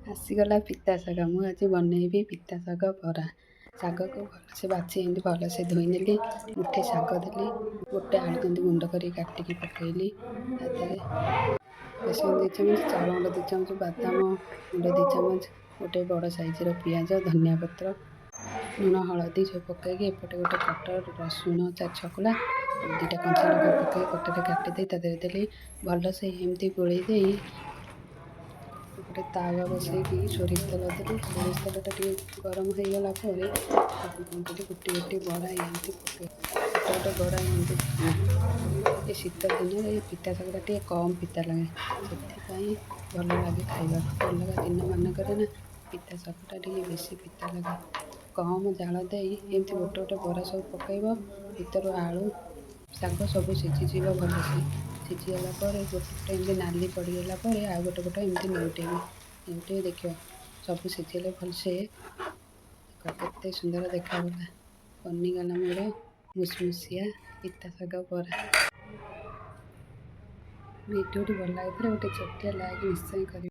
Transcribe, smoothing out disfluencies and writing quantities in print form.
ଆସିଗଲା ପିତା ଶାଗ। ମୁଁ ଆଜି ବନେଇବି ପିତା ଶାଗ ବରା। ଶାଗକୁ ଭଲସେ ବାଛି ଏମିତି ଭଲସେ ଧୋଇନେଲି। ମୁଠେ ଶାଗ ଦେଲି, ଗୋଟେ ଆଳୁ କେମିତି ଗୁଣ୍ଡ କରି କାଟିକି ପକେଇଲି। ତା ଦେହରେ ବେସନ 2 ଚାମଚ, ଚାଉଳ ଗୁଣ୍ଡ 2 ଚାମଚ, ବାଦାମ ଗୁଣ୍ଡ 2 ଚାମଚ, ଗୋଟେ ବଡ଼ ସାଇଜ୍ର ପିଆଜ, ଧନିଆ ପତ୍ର, ଲୁଣ, ହଳଦୀ ସବୁ ପକାଇକି ଏପଟେ ଗୋଟେ କଟର ରସୁଣ ଚାରି ଛକଲା, 2ଟା କଞ୍ଚା ଲଙ୍କା ପକାଇ କଟରେ କାଟିଦେଇ ତା ଦେହରେ ଦେଲି। ଭଲସେ ଏମିତି ଗୋଳେଇ ଦେଇ ଏପଟେ ତାୱା ବସେଇକି ସୋରିଷ ତେଲ ଦେଲି। ସୋରିଷ ତେଲଟା ଟିକେ ଗରମ ହେଇଗଲା ପରେ ତାକୁ କ'ଣ କଲି, ଗୋଟି ଗୋଟି ବରା ଏମିତି ପକାଇ ଗୋଟେ ଗୋଟେ ବରା ଏମିତି। ଏ ଶୀତ ଦିନରେ ଏ ପିତା ଶାଗଟା ଟିକେ କମ୍ ପିତା ଲାଗେ, ସେଥିପାଇଁ ଭଲ ଲାଗେ ଖାଇବାକୁ। ଅଲଗା ଦିନମାନଙ୍କରେ ନା ପିତା ଶାଗଟା ଟିକେ ବେଶୀ ପିତା ଲାଗେ। କମ୍ ଜାଳ ଦେଇ ଏମିତି ଗୋଟେ ଗୋଟେ ବରା ସବୁ ପକାଇବ। ଭିତରୁ ଆଳୁ, ଶାଗ ସବୁ ସିଝିଯିବ। ଭଲସେ ସିଝିଗଲା ପରେ ଗୋଟେ ପଟେ ଏମିତି ନାଲି ପଡ଼ିଗଲା ପରେ ଆଉ ଗୋଟେ ପଟେ ଏମିତି ନେଉଟେଇବେ। ନେଉଟେଇ ଦେଖିବ, ସବୁ ସିଝିଗଲେ ଭଲସେ। ଦେଖ, କେତେ ସୁନ୍ଦର ଦେଖାଗଲା। ବନିଗଲା ମୋର ମୁସମୁସିଆ ପିତା ଶାଗ ବରା। ଭିଡ଼ିଓଟି ଭଲ ଲାଗିଥିଲେ ଗୋଟେ ଛୋଟିଆ ଲାଇକ୍ ନିଶ୍ଚୟ କରିବେ।